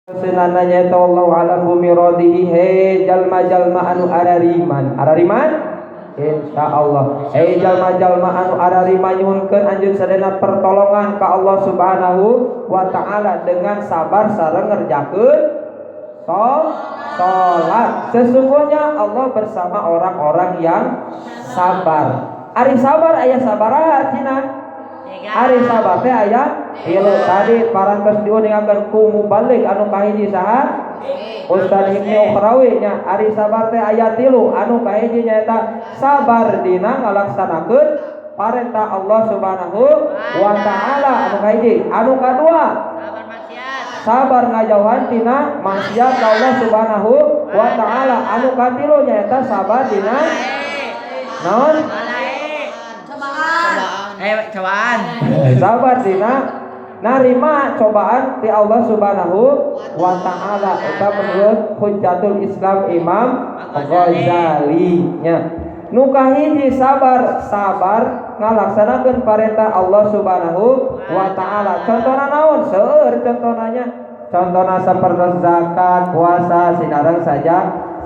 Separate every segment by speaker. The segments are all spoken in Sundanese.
Speaker 1: Senana nyaeta wallahu alam bimiradihi. He jalma-jalma anu arariman, arariman insyaallah. He jalma-jalma anu arariman, nyuhunkeun anjeun sadayana pertolongan ka Allah Subhanahu wa Taala dengan sabar sareng ngerjakeun salat. Sesungguhnya Allah bersama orang-orang yang sabar. Ari sabar aya sabaraha cenah? Ari sabar teh aya tilu, tadi parantos diuningakeun ku mubalig anu kahiji, saha, Ustaz Hikmi Ukhrawi nya. Ari sabar teh aya tilu, anu kahiji nyaeta sabar dina ngalaksanakeun parentah Allah Subhanahu wa Taala, anu kahiji. Anu kadua, sabar ngajauhan tina maksiat ka Allah Subhanahu wa Taala. Anu katilu nyaeta sabar dina naon?
Speaker 2: Eh, cobaan.
Speaker 1: Sabar dina narima cobaan ti Allah Subhanahu wa Taala. Eta menurut Hujjatul Islam Imam Ghazali nya. Nu kahiji sabar, sabar ngalaksanakeun perintah Allah Subhanahu wa Taala. Contohna naon? Seueur contohna nya. Contohna sapertos zakat, puasa, sinareng saja,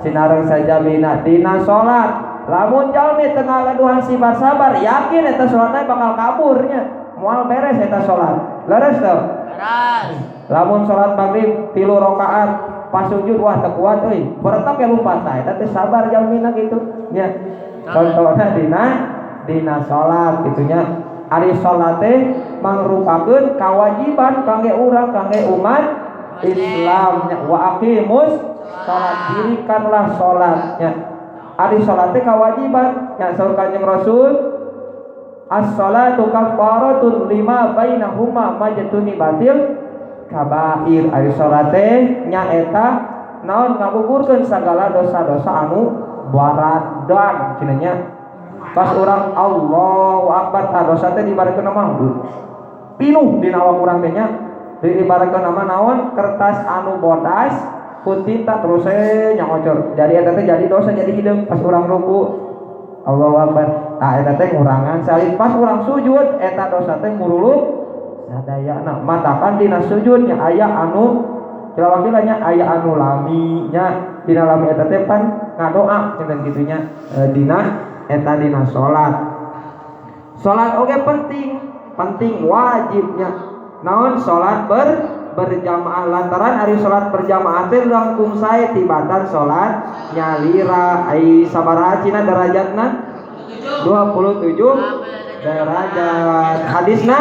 Speaker 1: sinareng saja bina dina salat. Lamun jalmi teu ngagaduhan sifat sabar, yakin eta salatna bakal kaburnya, moal beres eta salat. Leres teu?
Speaker 2: Leres.
Speaker 1: Lamun salat maghrib tilu rakaat, pas sujud, wah, teu kuat euy, berentak ya lompat. Tah, eta teh sabar jalmina kitu nya. Contohna dina dina salat kitu nya. Ari salat teh mangrupakeun kawajiban kangge urang, kangge umat Islam nya. Wa aqimus salat, dirikanlah salatnya. Ari salat teh kewajiban nya. Saur Kanjeng Rasul, as-salatu kafaratun lima bainahuma majtunibatil kabair. Ari salat teh nyaeta naon? Ngagugurkeun sagala dosa-dosa anu baradag cenah nya. Pas urang Allahu Akbar, tah dosa teh diibaratkeun mah pinuh dina awak urang teh nya. Diibaratkeun nama naon? Kertas anu bodas ku tinta terus nyangocor, jadi eta teh jadi dosa, jadi hideung. Pas urang ruku, Allahu Akbar, tah eta teh ngurangan salib. Pas urang sujud, eta dosa teh nguruluk sadayana. Matakan dina sujudnya aya anu kira-kiranya aya anu lami nya. Dina lami eta teh pan ngadoa cenah kitu nya. Dina eta dina salat. Salat oge penting, penting wajibnya naon? Salat berjamaah, lantaran ari salat berjamaah teh langkung sae tibatan salat nyalira. Ai sabaraha cenah derajatna? 27 derajat. Hadisna,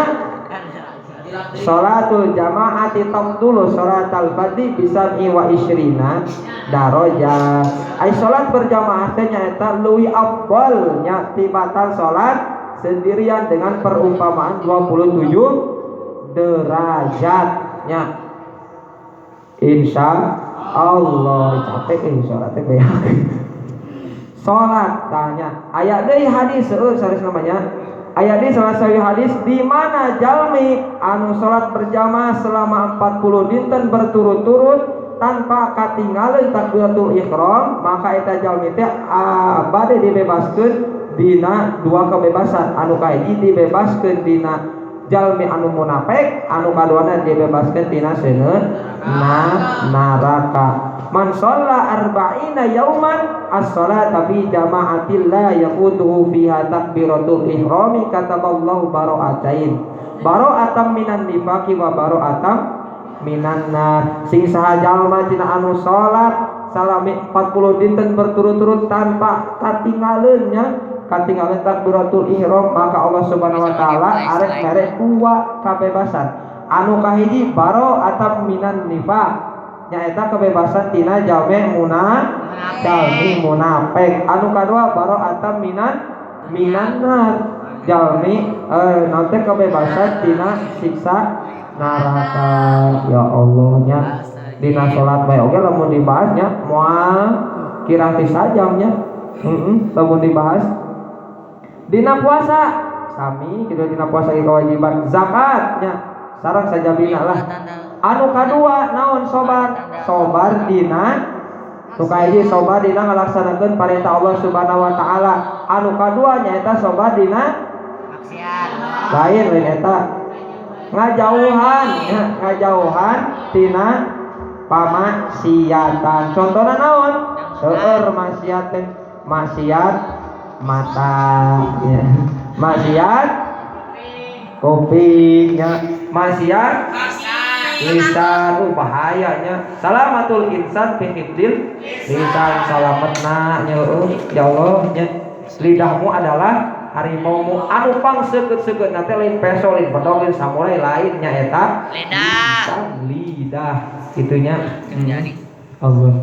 Speaker 1: salatul jamaati tafdulu salatal fardhi bisab'i wa isyrina darajah. Ai salat berjamaah teh nyaeta leuwih afdal nya tibatan salat sendirian dengan perumpamaan 27 derajatnya. Insya Allah capek salat teh beak. Salat tanya aya deui hadis seueur sanes namanya. Aya deui salah satu hadis di mana jalmi anu salat berjamaah selama 40 dinten berturut-turut tanpa katinggalan takbiratul ihram, maka eta jalmi teh bade dibebaskeun dina dua kebebasan. Anu kahiji dibebaskeun dina jalmi anu munafik, anu kaduana dibebaskeun tina seuneu na neraka. Man shalla arba'ina yauman as-salata fi jama'atil la yafutuhu fiha takbiratul ihrami kataballahu bara'atain, bara'atam minan nifaqi wa bara'atam minan nar. Sing saha jalma cenah anu salat salami 40 dinten berturut-turut tanpa katinggalin nya, katinggalan takbiratul ihram, maka Allah Subhanahu wa Taala arek mere dua kebebasan. Anu kahiji bara'atam minan nifaq, nyaeta kebebasan tina jalmi jalmi munafik. Anu kadua bara'atam minan minan nar, jalmi naon teh, kebebasan tina siksa neraka. Ya Allah nya, dina salat bae oge lamun dibahas nya moal kirang ti sajam nya. Lamun dibahas. Dina puasa sami kitu, dina puasa ge kewajiban, zakat nya sareng sajabina lah. Anu kadua naon? Sobar, sobar dina nu kahiji sobar dina ngalaksanakeun perintah Allah Subhanahu wa Taala. Anu kadua nyaeta sobar dina
Speaker 2: maksiat.
Speaker 1: Lain, lain eta, ngajauhan ya, ngajauhan tina Pamaksiatan. Contohna naon? Seueur maksiat teh, maksiat mata ya. Maksiat kuping ya. Maksiat lisan, bahayanya. Salamatul insan fi hifdzil lisan, salametna nya, ya Allah nya. Lidahmu adalah harimaumu anu pangsekeut-sekeut teh lain peso, lain bedog, lain samurai, lain nya eta
Speaker 2: Lidah.
Speaker 1: Lisan, lidah itunya. Allah.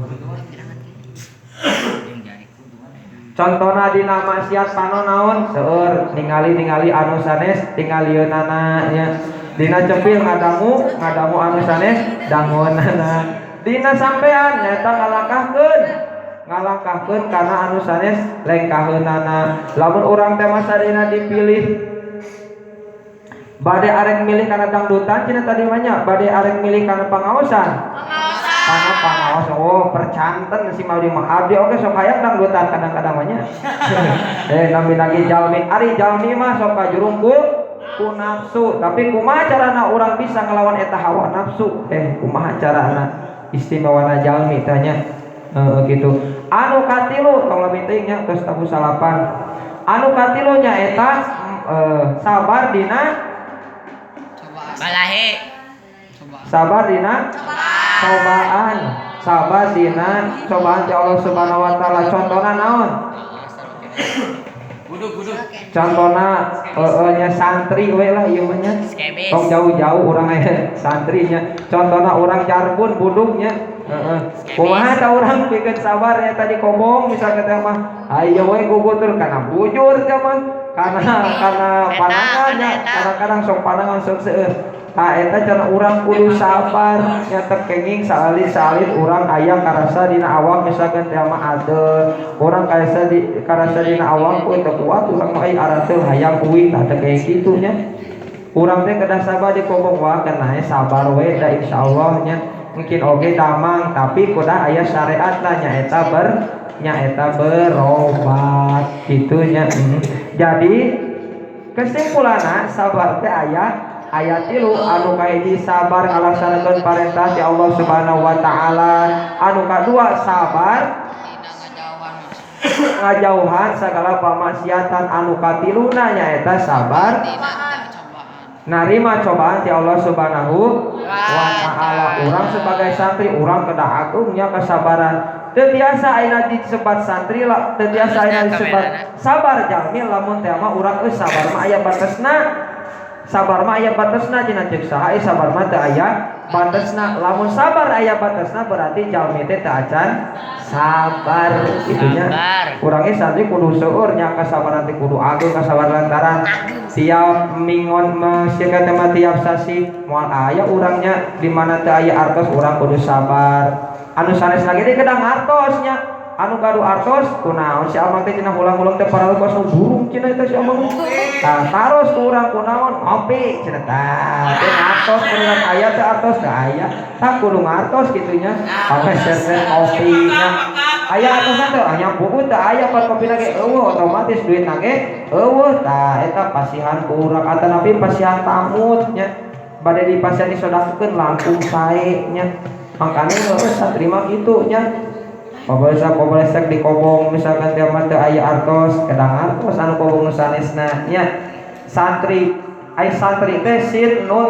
Speaker 1: Contohna dina maksiat panon naon? Seueur ningali-ningali anu sanes tingalieunana nya. Dina cepil ngadangu ngadangu anu sanes dangueunana. Dina sampean nyaeta ngalangkahkeun ngalangkahkeun kana anu sanes lengkaheunana. Lamun urang teh masadena dipilih, bade arek milih kana dangdutan cenah tadi mah nya, bade arek milih kana pangaosan, kana pangaos. Oh, percanten si Maudi mah. Abdi oge sok hayang dangdutan kadang-kadang mah nya. Nami lagi jalmi, ari jalmi mah sok kajurung ku nafsu. Tapi kumaha carana urang bisa ngelawan eta hawa nafsu? Kumaha carana? Istimewana jalmi tanya gitu. Anu katilu, tong lebih teuing nya, geus tabuh salapan. Anu katilu nya eta sabar dina
Speaker 2: Balahe.
Speaker 1: Sabar dina cobaan, sabar dina cobaan ti Allah Subhanahu wa Taala. Contohna naon? Contohna nya santri we lah ieu mah nya.
Speaker 2: Skebis.
Speaker 1: Tong jauh-jauh, urang aya santrinya. Contohna urang jarbun buduknya, heeh. Kumaha ta urang pikeun sabar nya tadi kobong misalnya teh mah ayo we gugutur kana bujur teh mah kana panangan nya. Kadang-kadang sok panangan sok seueur. Tah, eta cara urang kudu sabar nya, teu kenging saalit-saalit urang aya karasa dina awak misalkan teh mah adeu urang karasa di karasa dina awak, "Euy, teu kuat urang mah euy, arateul hayang uih." Tah, teu kenging kitu nya. Urang teh kedah sabar di kobong, wah kena sabar we da insyaallah nya mungkin oge damang, tapi kudah aya syariatna, nyaeta berobat kitu nya. Jadi kesimpulanna sabar teh aya aya tilu. Anu kahiji, sabar ngalaksanakeun parentah ti Allah Subhanahu wa Taala. Anu kadua, sabar ngajauhan segala pamaksiatan. Anu katiluna nyaeta sabar narima cobaan ti Allah Subhanahu wa Taala. Urang sebagai santri, urang kedah agungnya kesabaran. Teu tiasa ayeuna disebat santri lah, teu tiasa ayeuna disebat sabar jalmi lamun teh mah urang euy, sabar mah aya batesna, sabar mah aya batesna cenah. Ceuk saha euy, sabar mah teu aya batesna? Lamun sabar aya batesna, berarti jalmi teh teu acan sabar itunya.
Speaker 2: Sabar.
Speaker 1: Urangnya santri kudu seueur nya kasabaran teh, kudu agung kasabaran, lantaran tiap mingon masyarakat mah tiap sasi moal aya urangnya di mana teu aya artos. Urang kudu sabar. Anu sanes lagi teh kedah ngartos nya. Anu gaduh artos, "Kunaon si amang teh," cenah, "hulang-huleng teh paralog kos nu burung," cenah eta si amang. Tah, taros ku urang, "Kunaon ngopi?" cenah. Tah teh ngartos beneran aya teh artos? Teh aya. Tah, kudu ngartos kitu nya, pameser kopi nya. Aya artosna teh aya buku teh aya pat kopi ge euweuh, otomatis duit ge euweuh. Tah, eta pasihan ku urang atanapi pasihan tamut nya, bade dipasihan disodakeun langkung sae nya. Makanya heueuh santri mah kitu nya. Pabalesek pabalesek di kobong misalkan tiap mah teu aya artos, kedah ngartos anu kobong nu sanesna nya. Santri ai santri teh sin nun.